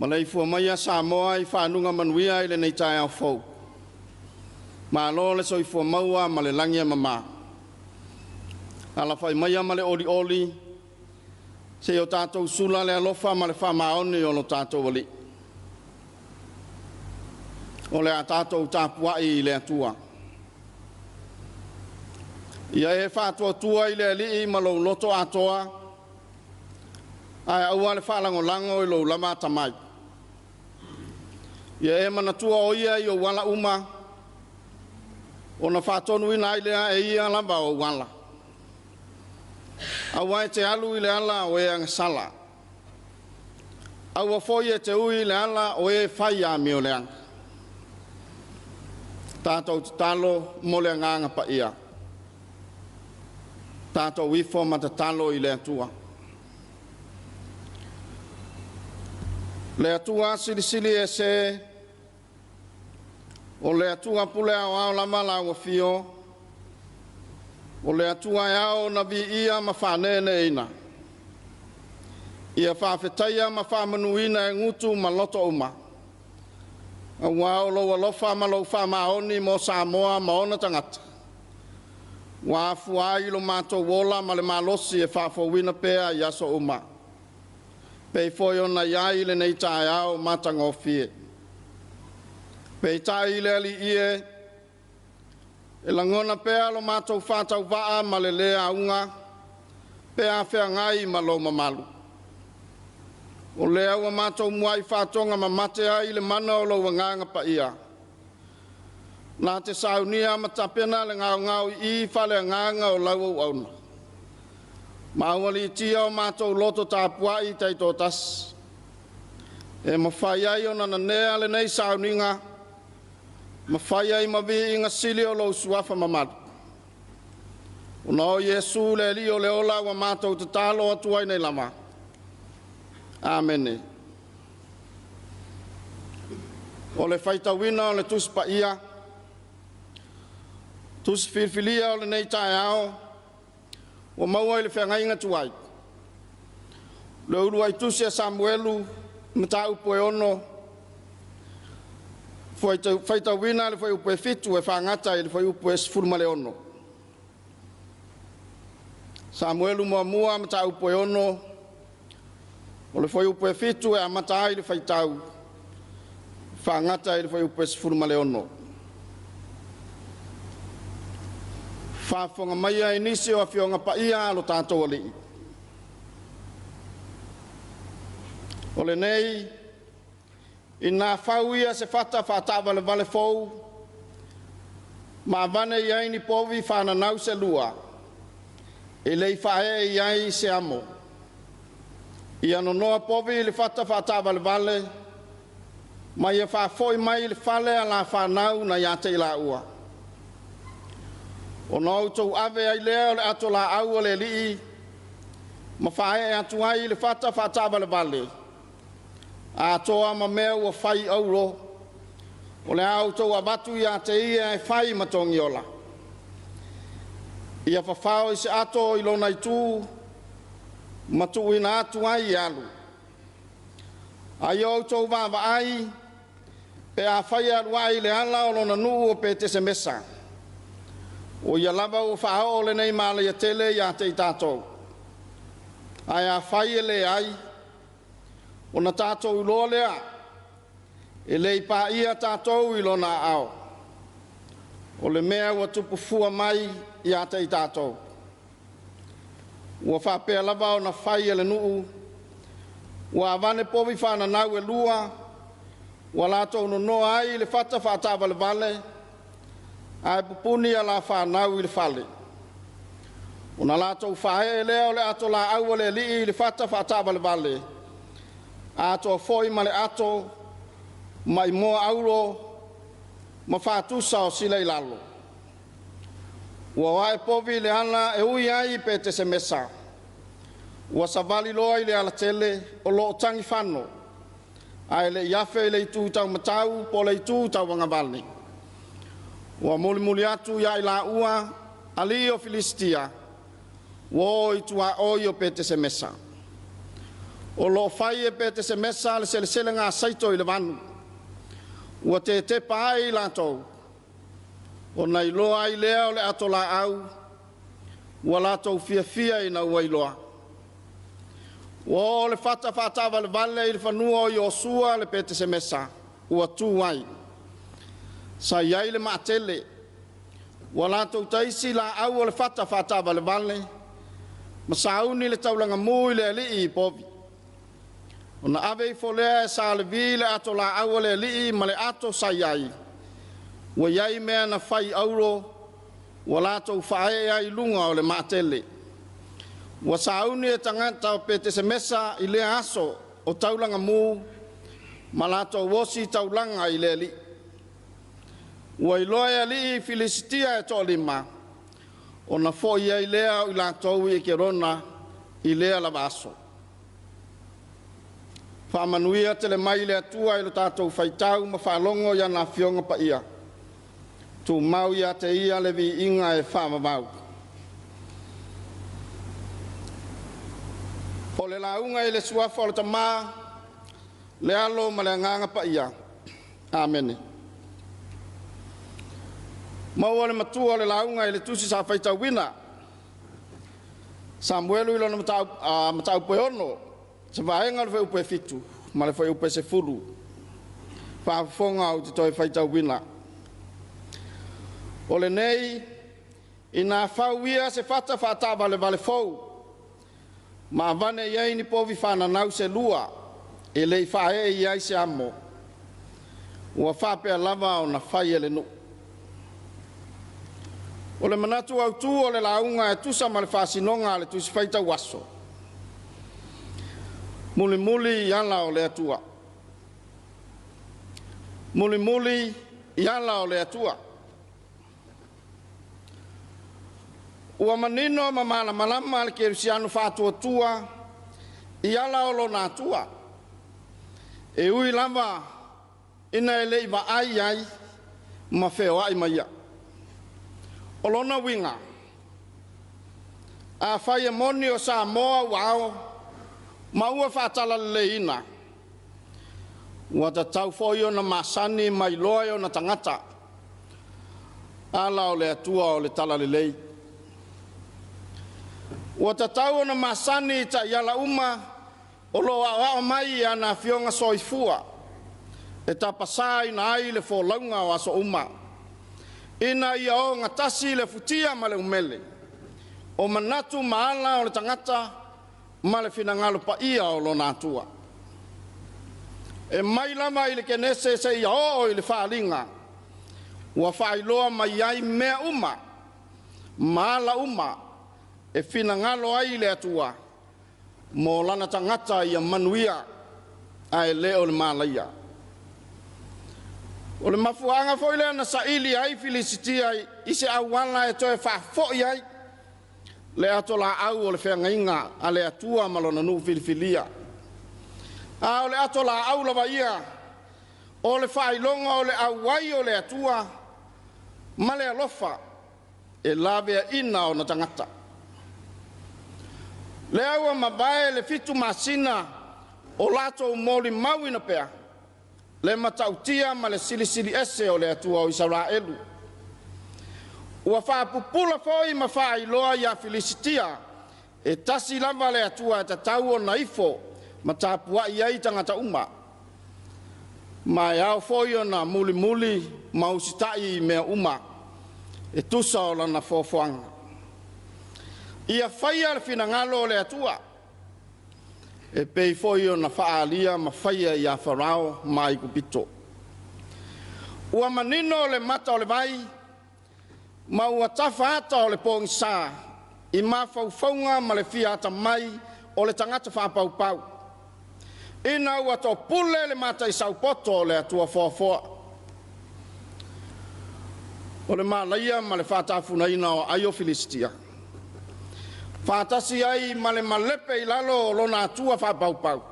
Maleifua maia Samoa i faguga manuia i lenei taeao fou. Malo le soifua maua ma le lagi e mama. Alafai maia ma le olioli seia o tatou sula le alofa ma le faamaoni o lo tatou Alii. O le a tatou tapuai i le Atua. Ia e faatuatua i le Alii ma lou loto atoa, ae aua le faalagolago i lou lava atamai. Ia e manatua o Ia i ou ala uma, ona faatonuina ai lea e Ia lava ou ala. Aua e te alu i le ala o e agasala, aua foi e te ui i le ala o e fai amioleaga. Tatou tatalo mo le Agaga Paia. Tatou ifo ma tatalo i le Atua. Le Atua Silisili Ese, o le Atua pule aoao lava lau Afio, o le Atua e ao ona viia ma faaneeneeina. Ia faafetaia ma faamanuina e gutu ma loto uma, aua o lou alofa ma lou faamaoni mo Samoa ma ona tagata, ua afua ai lo matou ola ma le malosi e faafouina pea i aso uma, pei foi ona i ai lenei taeao matagofie. Peitai le Alii e, e lagona pea lo matou faatauvaa ma le le auga pe a feagai ma lou mamalu. O lea ua matou muai faatogamamate ai le mana o lou Agaga Paia, na te saunia ma tapena le gaogaoii faaleagaga o lau auauna, ma aualiitia o matou loto tapuai taitoatasi, e mafai ai ona nanea lenei sauniga ma fai ai ma viiga sili o lou Suafa mamalu. Ona o Iesu le Alii o le ola ua matou tatalo atu ai nei lava. Amene. O le faitauina o le Tusi Paia, Tusi filifilia o lenei taeao ua maua i le feagaiga tuai, le uluai tusi a Samuelu, mataupu e 6, faitauina le fuaiupu e 7 e faagata i le fuaiupu e 16. Samuelu muamua, mataupu e 6, o le fuaiupu e 7 e amata ai le faitau, faagata i le fuaiupu e 16. Faafofoga maia i nisi o Afioga Paia a lo tatou Alii. O lenei, ina fau ia se fata faataavalevale fou, ma avane i ai ni povi fananau se lua, e le i faaee i ai se amo. Ia nonoa povi i le fata faataavalevale, ma ia faafoi mai i le fale a la fanau nai a te i laua. Ona outou ave ai lea o le ato laau a le alii ma faaee atu ai i le fata faataavalevale, atoa ma mea ua fai auro, o le a outou avatu ia te ia e fai ma togiola. Ia fafao i se ato i lona itu ma tuuina atu ai e alu. A ia outou vaavaai pe afai e alu ae i le ala o lona nuu o Petesemesa, o ia lava ua faaoo lenei malaia tele ia te i tatou. Ae afai e leai, ona tatou iloa lea, e le i paia tatou i lona aao, o le mea ua tupu fua mai ia te i tatou. Ua faapea lava ona fai e le nuu, ua avane povi fananau e lua, ua latou nonoa ai i le fata faataavalevale, ae pupuni a la fanau i le fale. Ona latou faaee lea o le ato laau a le alii i le fata faataavalevale, atoa foi ma le ato maimoa auro ma fatusa o sila i lalo. Ua o ae povi i le ala e ui ai i Petesemesa, ua savali loa i le alatele o lo o tagifano, ae le i afe i le itu taumatau po o le itu tauagavale. Ua mulimuli atu ia i laua alii o Filisitia, ua o i tuaoi o Petesemesa. O lo o fai e Petesemesa le seleselega a saito i le vanu. Ua tetepa ai i latou, ona iloa ai lea o le ato laau, ua latou fiafia ina ua iloa. Ua oo le fata faataavalevale i le fanua o Iosua le Petesemesa ua tu ai. Sa i ai le maatele, ua latou taisi laau o le fata faataavalevale ma sauni le taulaga mu i le alii i povi. Ona ave ifo lea e Sa Levi le ato laau a le alii ma le ato sa i ai, ua i ai mea na fai i auro, ua latou faaee ai i luga o le maatele. Ua sauni e tagata o Petesemesa i lea aso o taulaga mu ma latou osi taulaga i le alii. Ua iloa e alii Filisitia e toalima, ona foi ai lea o i latou i Ekerona i lea lava aso. Faamanuia tele mai le Atua i lo tatou faitau ma faalogo i ana Afioga Paia. Tumau ia te Ia le viiga e faavavau. O le lauga i le Suafa o le Tama, le Alo ma le Agaga Paia. Amene. Maua le matua o le lauga i le tusi sa faitauina. Samuelu i lona mataupu e 6, se vaega o le fuaiupu e 7 ma le fuaiupu e 10. Faafofoga ou te toe faitauina. O lenei, ina fau ia se fata faataavalevale fou, ma avane i ai ni povi fananau se lua e le i faaee i ai se amo. Ua faapea lava ona fai e le nuu. O le manatu autu o le lauga e tusa ma le faasinoga a le Tusi Faitau Aso, mulimuli i ala o le Atua. Mulimuli i ala o le Atua. Ua manino ma malamalama le kerisiano faatuatua i ala o lona Atua. E ui lava ina e le i vaai ai ma feoai ma ia. O lona uiga, afai e moni o Samoa ua ao ma ua faatalaleleiina, ua tatau foi ona masani ma iloa e ona tagata ala o le Atua o le Talalelei. Ua tatau ona masani i taiala uma o lo o aoao mai e ana Afioga Soifua e tapasaina ai le folauga o aso uma, ina ia ogatasi le futia ma le umele o manatu ma ala o le tagata ma le finagalo paia o lona Atua. E mai lava i le Kenese seia oo i le Faaaliga, ua faailoa mai ai mea uma ma ala uma e finagalo ai le Atua mo lana tagata ia manuia ae le o le malaia. O le mafuaaga foi lea na saili ai Filisitia i se auala e toe faafoi ai le ato laau o le feagaiga a le Atua ma lona nuu filifilia. A o le ato laau lava ia o le faailoga o le auai o le Atua ma le alofa e laveaina ona tagata. Lea ua mavae le 7 masina o latou molimauina pea le matautia ma le silisili ese o le Atua o Isaraelu. Ua faapupula foi ma faailoa ia Filisitia e tasi lava le Atua e tatau ona ifo ma tapuai i ai tagata uma, ma e ao foi ona mulimuli ma usitai i mea uma e tusa o lana foafoaga. Ia faia le finagalo o le Atua, e pei foi ona faaalia ma faia ia Farao ma Aikupito. Ua manino le mata o le vai ma ua tafa ata o le pogisa i mafaufauga ma le fia atamai o le tagata faapaupau. Ina ua topule le mataisau poto o le Atua foafoa. O le malaia ma le faatafunaina o aai o Filisitia, faatasi ai ma le malepe i lalo o lona atua faapaupau,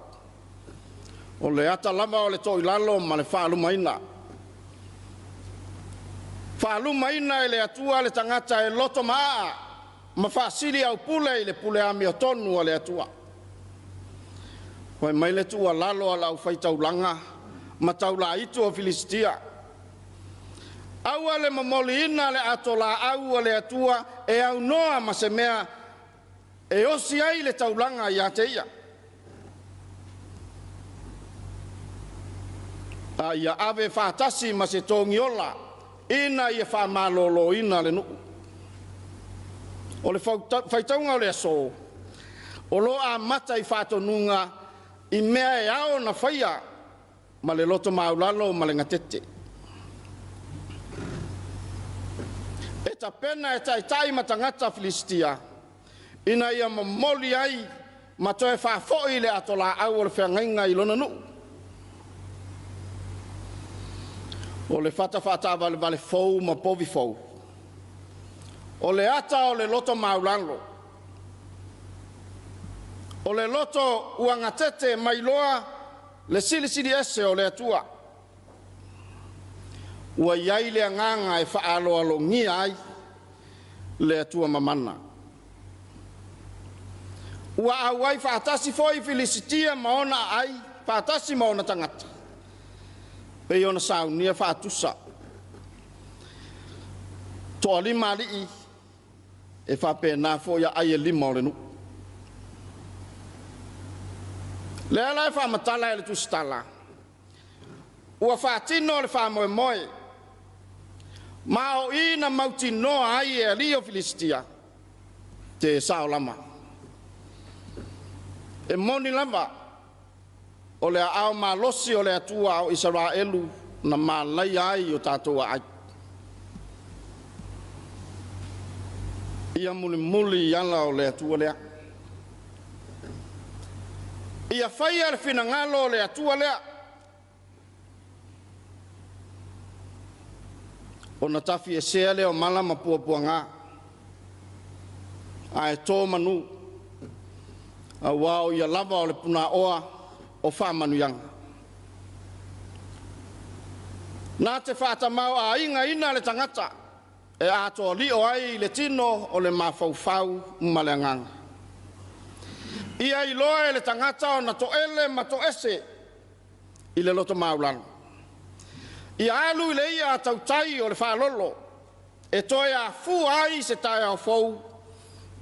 o le ata lava o le toilalo ma le faalumaina. Faalumaina e le Atua le tagata e loto maaa ma faasili aupule i le pule amiotonu a le Atua. Fai mai le tuualalo a le aufaitaulaga ma taulaitu o Filisitia, aua le momoliina le atolaau a le Atua e aunoa ma se mea e osi ai le taulaga ia te ia. A ia ave faatasi ma se togiola ina ia faamaloloina le nuu. O le faitauga o le aso, o lo o amata i faatonuga i mea e ao ona faia ma le loto maulalo ma le gatete. E tapena e taitai ma tagata Filisitia ina ia momoli ai ma toe faafoi le atolaau o le feagaiga i lona nuu. O le fata faataavalevale fou ma povi fou, o le ata o le loto maulalo, o le loto ua gatete mai loa le silisili ese o le Atua. Ua i ai le agaga e faaaloalogia ai le Atua mamana. Ua auai faatasi foi Filisitia ma ona aai faatasi ma ona tagata, pei ona saunia faatusa. Toalima alii e faapena foi aai e lima o le nuu. Lea la e faamatala e le tusitala, ua faatino le faamoemoe, ma o i na mautinoa ai e alii o Filisitia, te sao lama. E moni lava, o le aao malosi o le Atua o Isaraelu na malaia ai o tatou aai. Ia mulimuli i ala o le Atua lea. Ia faia le finagalo o le Atua lea. Ona tafiesea lea o mala ma puapuaga, ae to manu, auā o ia lava o le punaoa o faamanuiaga. Na te faatamaoaigaina le tagata e atoa lio ai le tino o le mafaufau ma le agaga. Ia iloa e le tagata ona toele ma toese i le loto maulalo. Ia alu i le ia a tautai o le faalolo e toe afua ai se taeao fou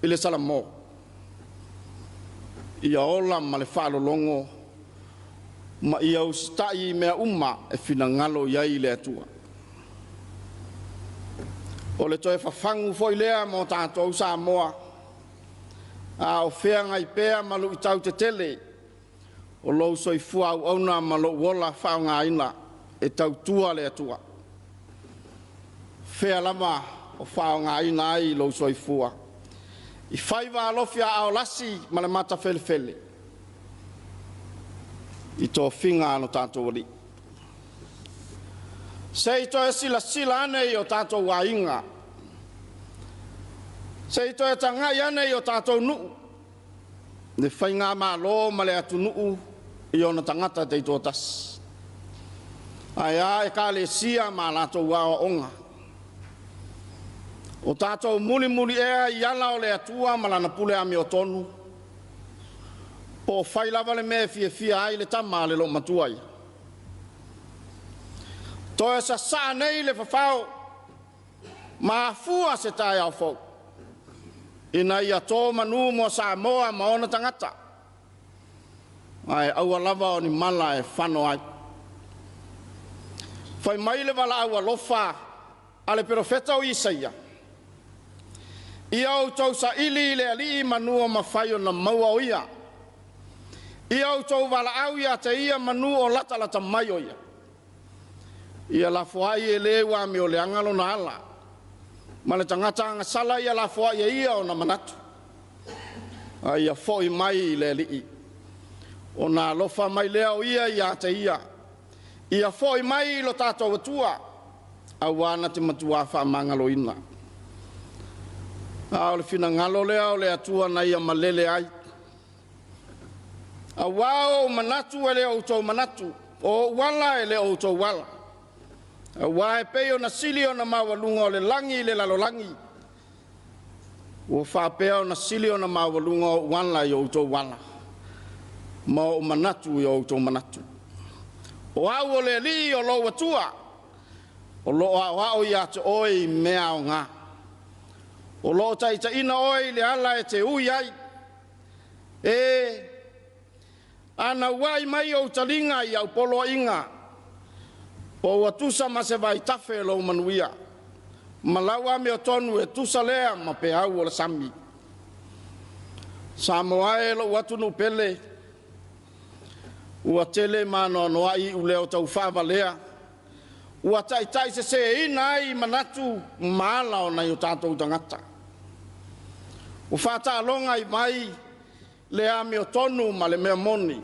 i le Salamo. Ia ola ma le faalologo ma ia usitai i mea uma e finagalo i ai le Atua. O le toe fafagu foi lea mo tatou Samoa, a o feagai pea ma luitau tetele o lou soifua auauna ma lou ola faaaogaina e tautua le Atua. Fea lava o faaaogaina ai lou soifua i faiva alofi aao lasi ma le matafelefele i tofiga a lo tatou Alii. Se i toe silasila ane i o tatou aiga, se i toe tagai ane i o tatou nuu, le faigamalo ma le atunuu i ona tagata taitoatasi, ae a ekalesia ma latou aoaoga. O tatou mulimuli ea i ala o le Atua ma lana pule amiotonu, po o fai lava le mea e fiafia ai le tama a le loomatua ia. Toe sasaa nei le fafao ma afua se taeao fou, ina ia to manu mo Samoa ma ona tagata, ae aua lava o ni mala e fano ai. Fai mai le valaau alofa a le perofeta o Isaia, ia outou saili i le Alii manu o mafai ona maua o ia. Ia outou valaau ia te ia manu o latalata mai o ia. Ia lafoai e le ua amioleaga lona ala, ma le tagata agasala ia lafoai e ia ona manatu. A ia foi mai i le Alii. Ona alofa mai lea o ia ia te ia, ia foi mai i lo tatou Atua, auā na te matuā faamagaloina. A o le finagalo lea o le Atua na ia malele ai. Auā o ou manatu e le o outou manatu, o ou ala e le o outou ala. Auā e pei ona sili ona maualuga o le lagi i le lalolagi, ua faapea ona sili ona maualuga o'u ala i o outou ala, ma o'u manatu i o outou manatu. O au o le Alii o lou Atua, o loo aoao ia te oe i mea aoga, o loo taitaiina oe i le ala e te ui ai. E, a na ua'i mai ou taliga i au poloaiga, po ua tusa ma se vaitafe lou manuia, ma lau amiotonu e tusa lea ma peau o le sami. Samoa e, lou atunuu pele, ua tele ma anoanoai iuleo taufaavalea ua taitaiseseina ai manatu ma ala o nai o tatou tagata. Ua faataaloga i vai le amiotonu ma le mea moni,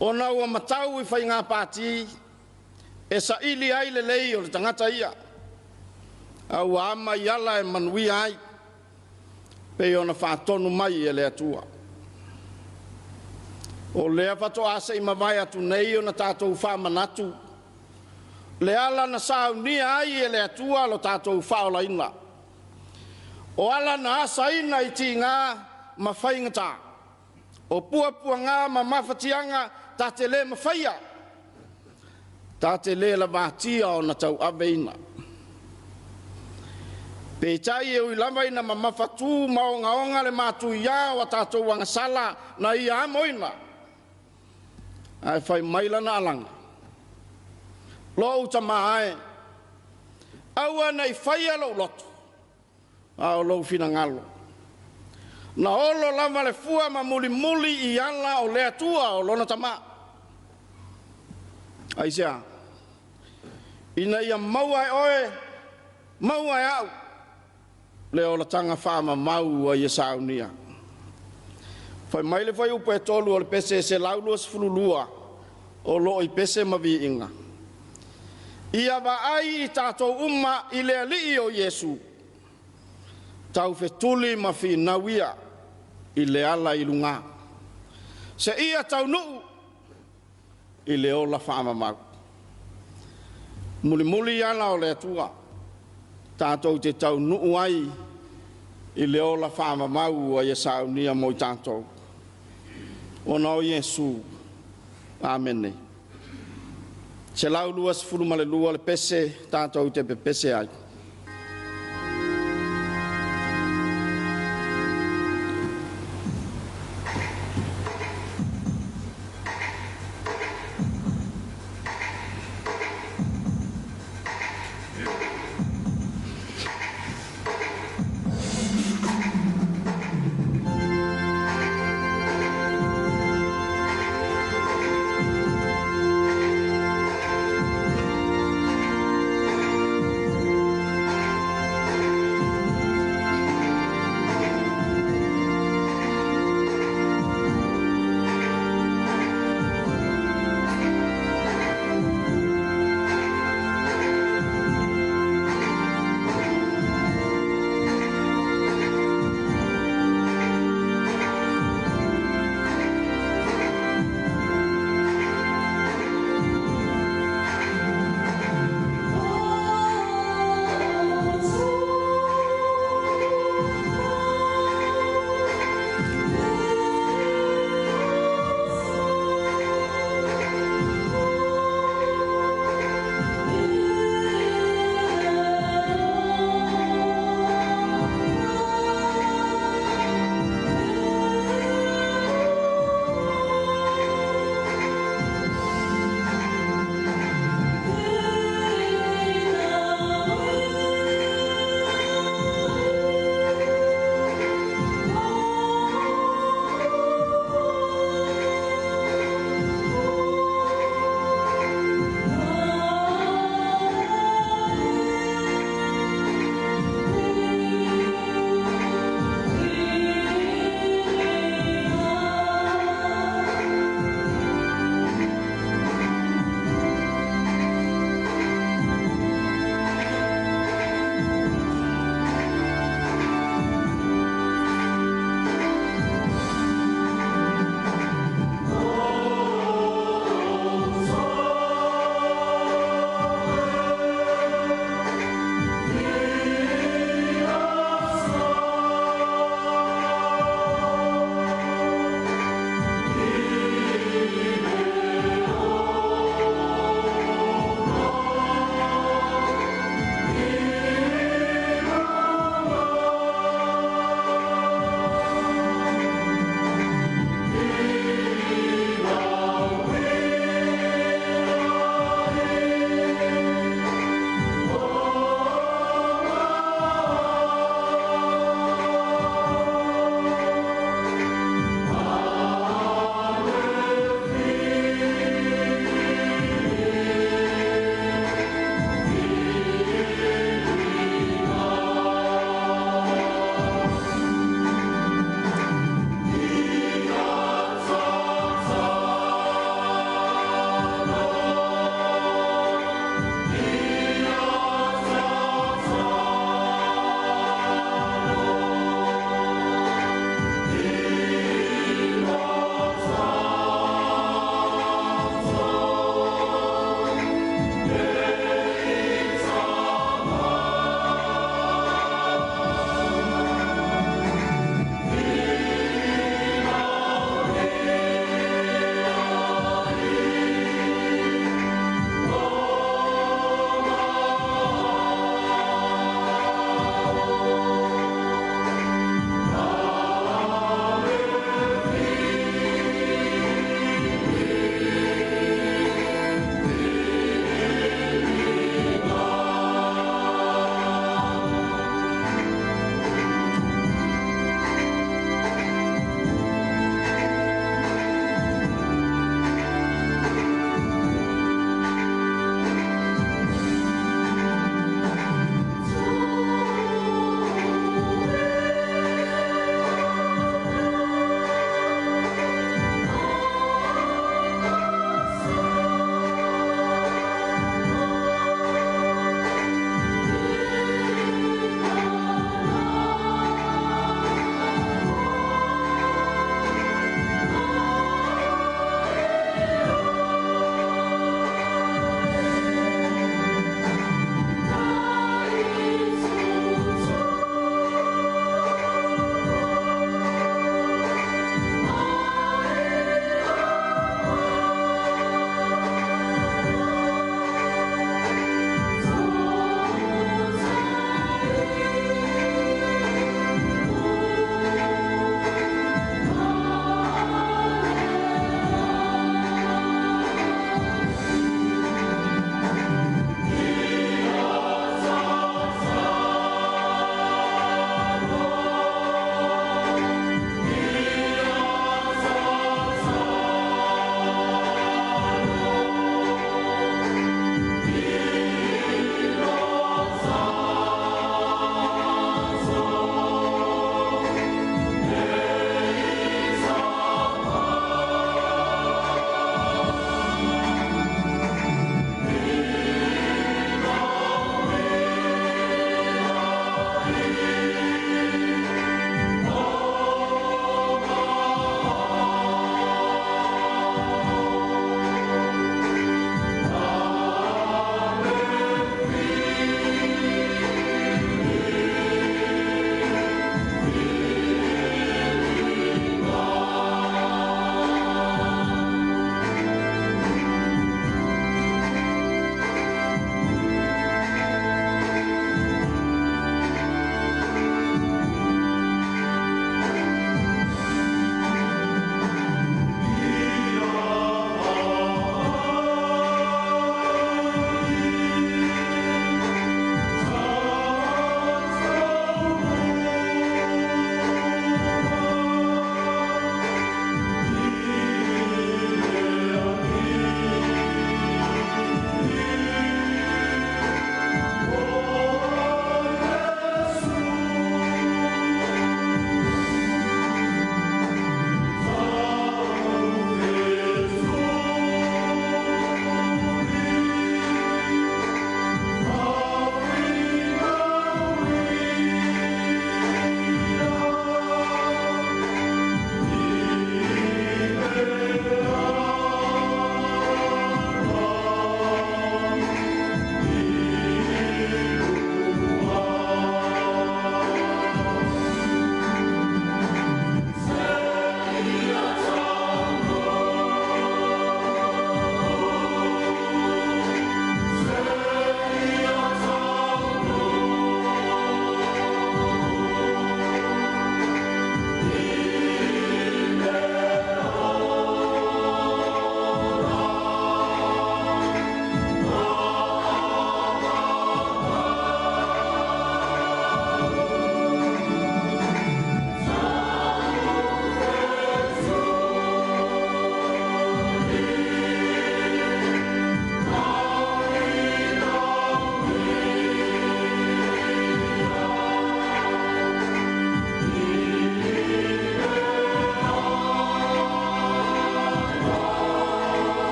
ona ua matau i faiga pati e saili ai lelei o le tagata ia, a ua ama i ala e manuia ai, pei ona faatonu mai e le Atua. O lea faatoa se i mavae atu nei ona tatou faamanatu le ala na saunia ai e le Atua lo tatou faaolaina. O ala na asaina i tiga ma faigata, o puapuaga ma mafatiaga ta te le mafaia, ta te le lavatia ona tauaveina. Peitai e ui lava ina mamafatu ma ogaoga le matuia o a tatou agasala na Ia amoina, ae fai mai lana alaga, “Lou tama e, aua ne i faia lou loto, a o lou finagalo.” Na olo lava le fua ma mulimuli i ala o le Atua o lona Tama. Aisea? Ina ia maua e oe, maua e au le olataga faamamau ua ia saunia. Fai mai le fuaiupu e 3 o le pese 122 o lo o i Pese ma Viiga. Ia vaai i tatou uma i le Alii o Iesu, taufetuli ma finau ia i le ala i lugā, seia taunuu i le ola faamamau. Mulimuli ala o le Atua, tatou te taunuu ai i le ola faamamau ua ia saunia mo i tatou. Ona o Iesu. Amene. 122 le pese tatou te pepese ai.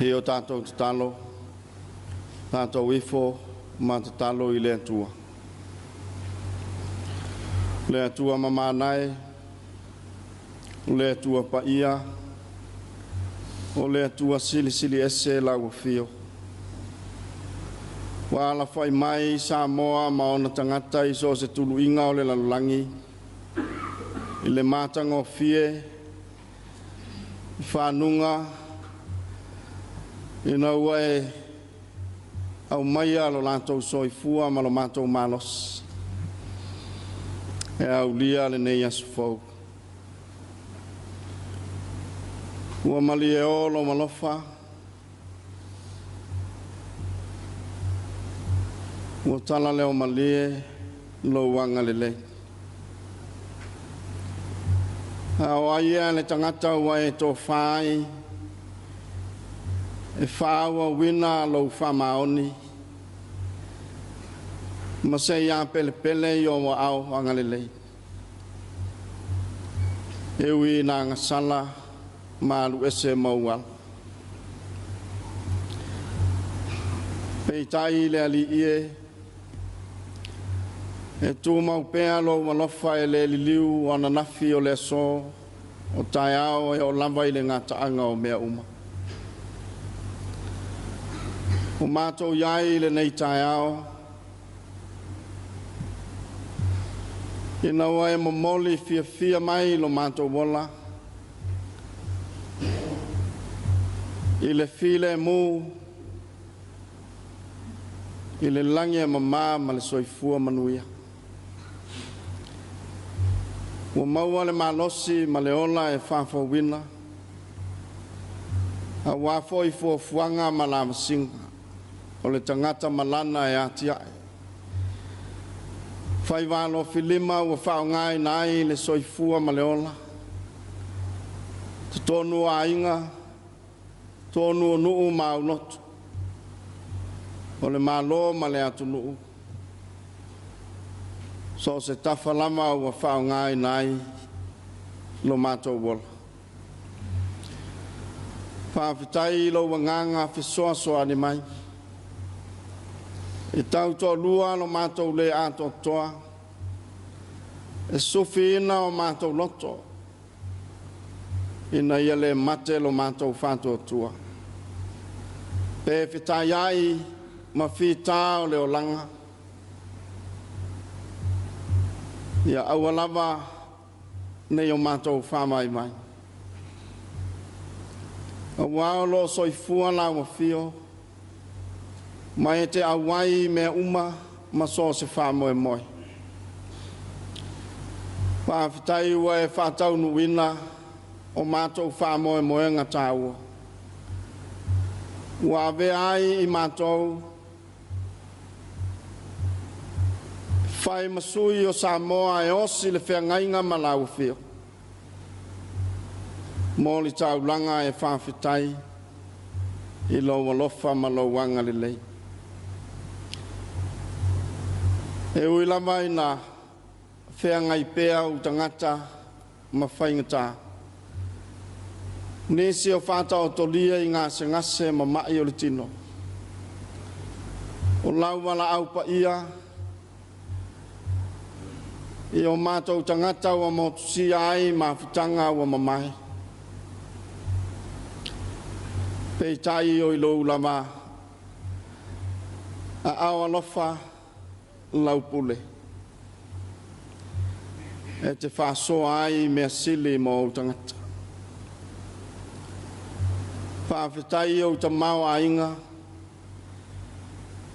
I o tatou tatalo, tatou ifo ma tatalo i le Atua. Le Atua mamana e, o le Atua paia, o le Atua silisili ese lau afio. Ua alafai mai Samoa ma ona tagata i so o se tuluiga o le lalolagi i le matagofie i faguga ina ua e aumaia lo latou soifua ma lo matou malosi e aulia lenei aso fou. Ua malieo lou alofa, ua talaleomalie lou agalelei. A o ai ea le tagata ua e tofa ai e faaauauina lou faamaoni ma seia pelepele i ou aao agalelei? E ui ina agasala ma alu ese ma ou ala. Peitai le Alii e, e tumau pea lou alofa e le liliu o ananafi o le aso o taeao e oo lava i le gataaga o mea uma. Ua matou i ai i lenei taeao, ina ua e momoli fiafia mai lo matou ola i le filemu, i le lagi e mama ma le soifua manuia. Ua maua le malosi ma le ola e faafouina, aua foi fuafuaga ma lavasiga o le tagata ma lana e atiae. Faiva alofilima ua faaaogaina ai le soifua ma le ola, totonu o aiga, totonu o nuu ma aulotu, o le Malo ma le atunuu, so o se tafa lava ua faaaogaina ai lo matou ola. Faafetai i lou agaga fesoasoani mai. E tau toalua lo matou le atoatoa, e sufiina o matou loto ina ia le mate lo matou faatuatua. Pe fetaiai ma fita o le olaga, ia aua lava nei o matou faavaivai. Aua o lo o soifua lau afio ma e te auai i mea uma ma so o se faamoemoe. Faafetai ua e faataunuuina o matou faamoemoega taua. Ua avea ai i matou fai ma sui o Samoa e osi le feagaiga ma lau afio mo le taulaga e faafetai i lou alofa ma lou agalelei. E ui lava ina feagai pea ou tagata ma faigata, nisi o faataotolia i gasegase ma mai o le tino, o lau valaau paia i o matou tagata ua motusia ai mafutaga ua mamae. Peitai o i lou lava aao alofa lau pule e te faasoa ai mea sili mo ou tagata. Faafetai i ou tamaoaiga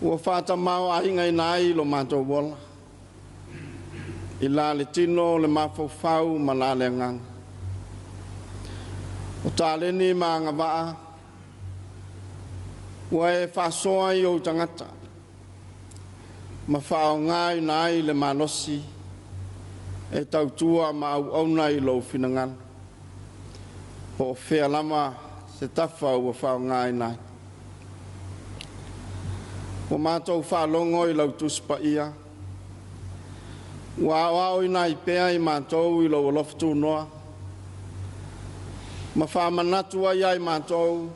ua faatamaoaigaina ai lo matou ola i la le tino, le mafaufau ma la le agaga. O taleni ma agavaa ua e faasoa i ou tagata ma faaaogaina ai le malosi e tautua ma auauna i lou finagalo, po o fea lava se tafa ua faaaogaina ai. Ua matou faalogo i lau Tusi Paia ua aoaoina ai pea i matou i lou alofa tunoa ma faamanatu ai ia i matou.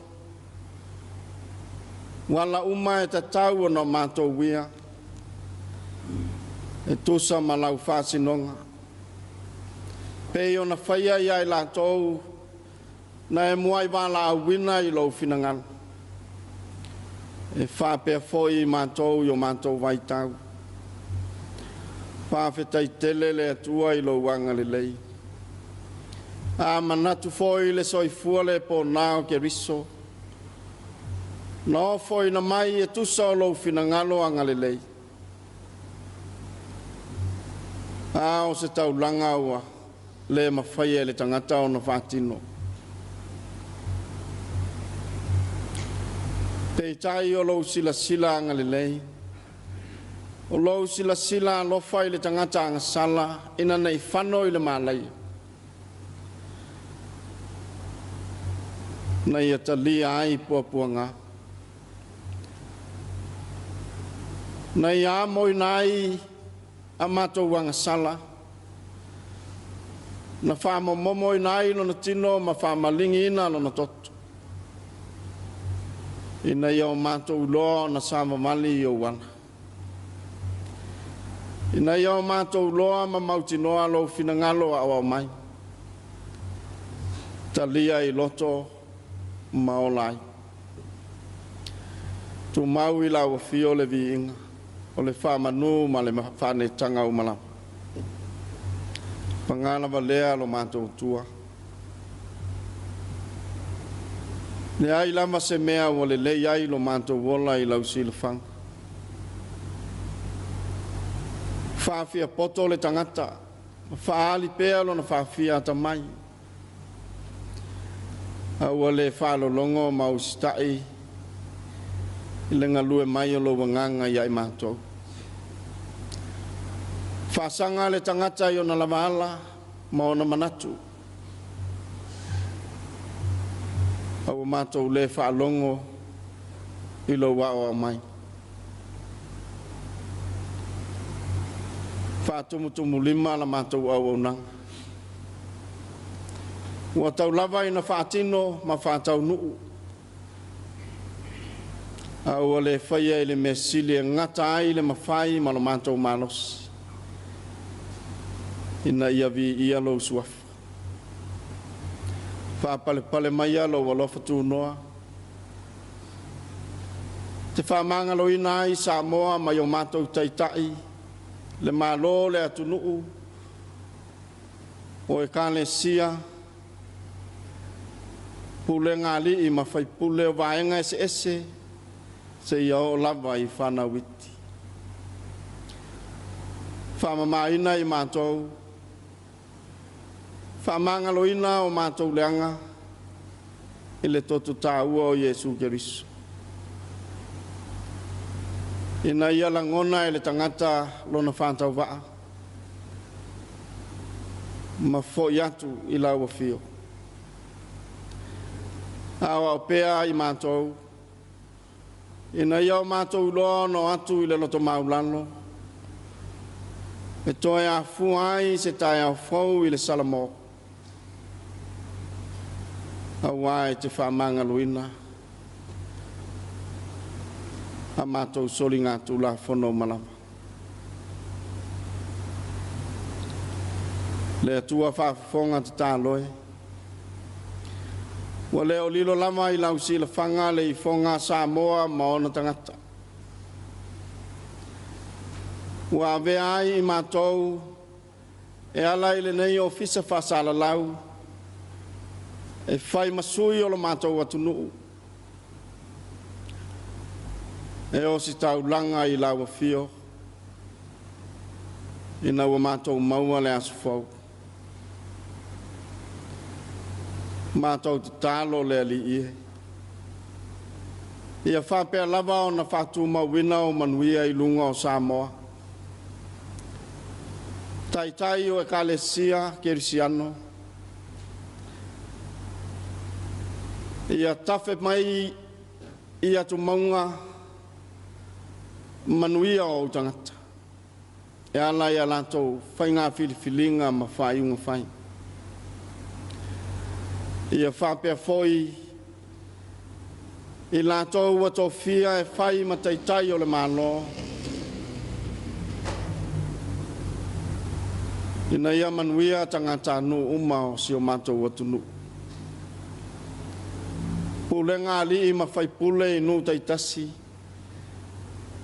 O ala uma e tatau ona matou uia, e tusa ma lau faasinoga, pei ona faia ia i latou na e muai valaauina i lou finagalo, e faapea foi i matou i o matou vaitau. Faafetai tele le Atua i lou agalelei. A manatu foi i le soifua le pona o Keriso, na ofoina mai e tusa o lou finagalo agalelei, a o se taulaga ua le mafaia e le tagata ona faatino. Peitai o lou silasila agalelei, o lou silasila alofa i le tagata agasala ina nei fano i le malaia, na ia talia ai puapuaga, na ia amoina ai a matou agasala, na faamomomoina ai lona tino ma faamaligiina lona toto, ina ia o matou iloa ona savavali i ou ala, ina ia o matou iloa ma mautinoa lou finagalo aoao mai, talia i loto ma ola ai. Tumau i lau afio le viiga, o le faamanu ma le faaneetaga uma lava. Paga lava lea lo matou Atua, leai lava se mea ua lelei ai lo matou ola i lau silafaga. Faafia poto le tagata, ma faaali pea lona faafia atamai, a ua le faalologo ma usitai i le galue mai o lou agaga ia i matou. Faasaga le tagata i ona lava ala ma ona manatu, a ua matou le faalogo i lou aoao mai. Faatumutumulima la matou auaunaga, ua tau lava ina faatino ma faataunuu, a ua le faia i le mea sili e gata ai le mafai ma lo matou malosi, ina ia viia lou suafa. Faapalepale maia lou alofa tunoa, te faamagaloina ai Samoa mai o matou taitai, le Malo, le atunuu, o Ekalesia, pulega a alii ma faipule o vaega eseese, seia oo lava i fanau iti. Faamamaina i matou, faamagaloina o matou leaga i le toto taua o Iesu Keriso, ina ia lagona e le tagata lona faatauvaa ma foi atu i lau afio. Aoao pea i matou, ina ia o matou iloa ona o atu i le loto maulalo, e toe afua ai se taeao fou i le Salamo, auā e te faamagaloina a matou soligatulafono uma lava. Le Atua faafofoga tatalo e, ua le o lilo lava i lau silafaga le ifoga a Samoa ma ona tagata, ua avea ai i matou e ala i lenei ofisa faasalalau e fai ma sui o lo matou atunuu, e ositaulaga i lau afio ina ua matou maua le aso fou. Matou tatalo le Alii e, ia faapea lava ona faatumauina o manuia i luga o Samoa. Taitai o Ekalesia Kerisiano, ia tafe mai i atumauga manuia o ou tagata, e ala i a latou faiga filifiliga ma faaiuga fai. Ia faapea foi I latou ua tofia e fai ma taitai o le Malo, ina ia manuia tagatanuu uma o si o matou atunuu. Pulega a alii ma faipule i nuu taitasi,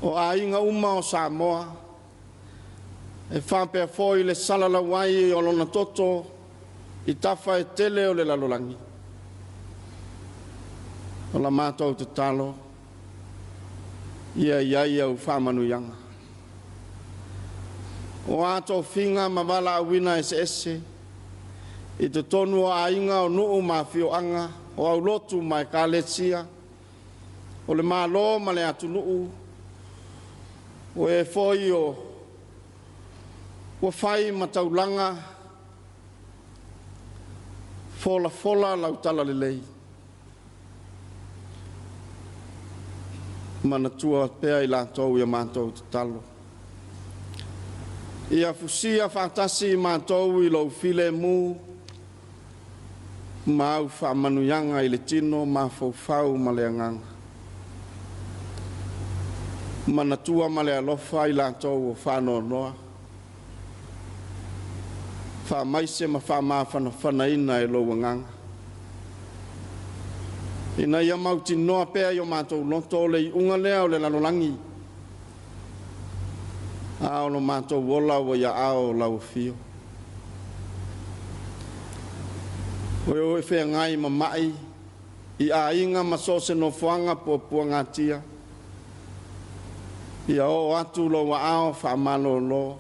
o aiga uma o Samoa, e faapea foi le salalau ai o lona toto i tafa e tele o le lalolagi, o la matou tatalo, ia i ai au faamanuiaga. O a tofiga ma valaauina eseese i totonu o aiga, o nuu ma afioaga, o aulotu ma ekalesia, o le Malo ma le atunuu, o e foi o ua fai ma taulaga folafola lau talalelei, manatua pea i latou i a matou tatalo. Ia fusia faatasi i matou i lou filemu ma au faamanuiaga i le tino, mafaufau ma le agaga. Manatua ma le alofa i latou o faanoanoa, faamaise ma faamafanafanaina e lou agaga, ina ia mautinoa pea i o matou loto o le iuga lea o le lalolagi, a o lo matou ola ua i aao o lau afio. O e o feagai ma mai i aiga ma so o se nofoaga puapuagatia, ia oo atu lou aao faamalolo,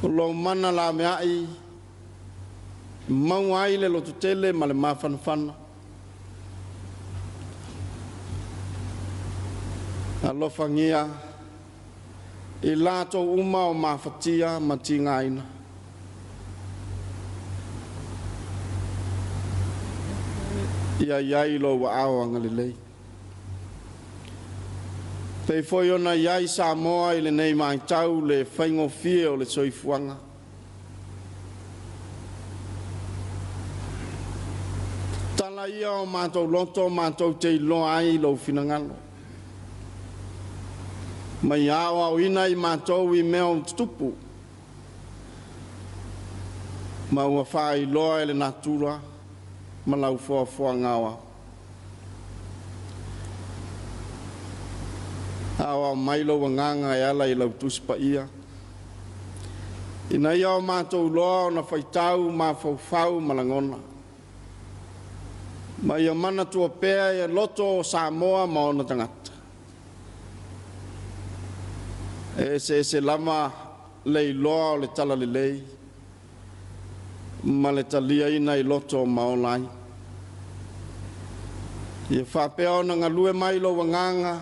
o lou mana laveai maua ai le lototele ma le mafanafana. Alofagia i latou uma o mafatia ma tigaina. Ia i ai lou aao agalelei. Pei foi ona i ai Samoa i lenei vaitau le faigofie o le soifuaga. Tala ia o matou loto matou te iloa ai lou finagalo. Ma ia aoaoina i matou i mea o tutupu ma ua faailoa e le natura ma lau foafoaga aoao. Aoao mai lou agaga e ala i lau Tusi Paia, ina ia o matou iloa ona faitau, mafaufau ma lagona, ma ia manatua pea e loto o Samoa ma ona tagata, e eseese lava le iloa o le talalelei ma le taliaina i loto ma ola ai. Ia faapea ona galue mai lou agaga,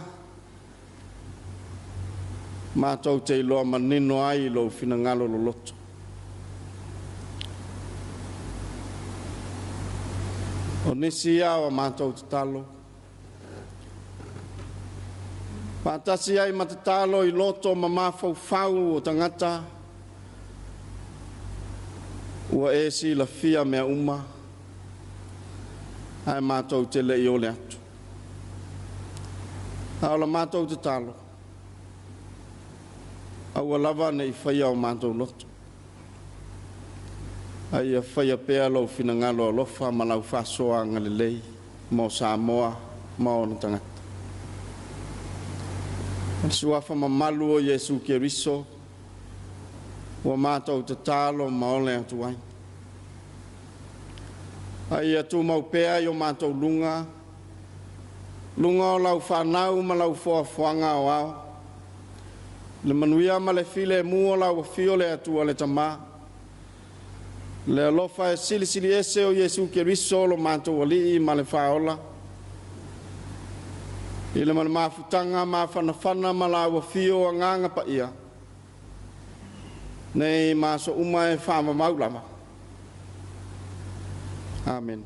matou te iloa manino ai lou finagalo loloto. O nisi ia o a matou tatalo, faatasi ai ma tatalo i loto ma mafaufau o tagata ua e silafia mea uma, ae matou te le i ole atu. A o la matou tatalo, aua lava ne i faia o matou loto, a ia faia pea lou finagalo alofa ma lau faasoa agalelei mo Samoa ma ona tagata. O le suafa mamalu o Iesu Keriso, ua matou tatalo ma ole atu ai. A ia tumau pea i o matou luga, luga o lau fanau ma lau foafoaga aoao, le manuia ma le filemu o lau afio le Atua le Tama, le alofa e silisili ese o Iesu Keriso lo matou Alii ma le Faaola, i le mafutaga mafanafana ma lau afio agaga paia, nei ma aso uma e faamamau lava. Amene.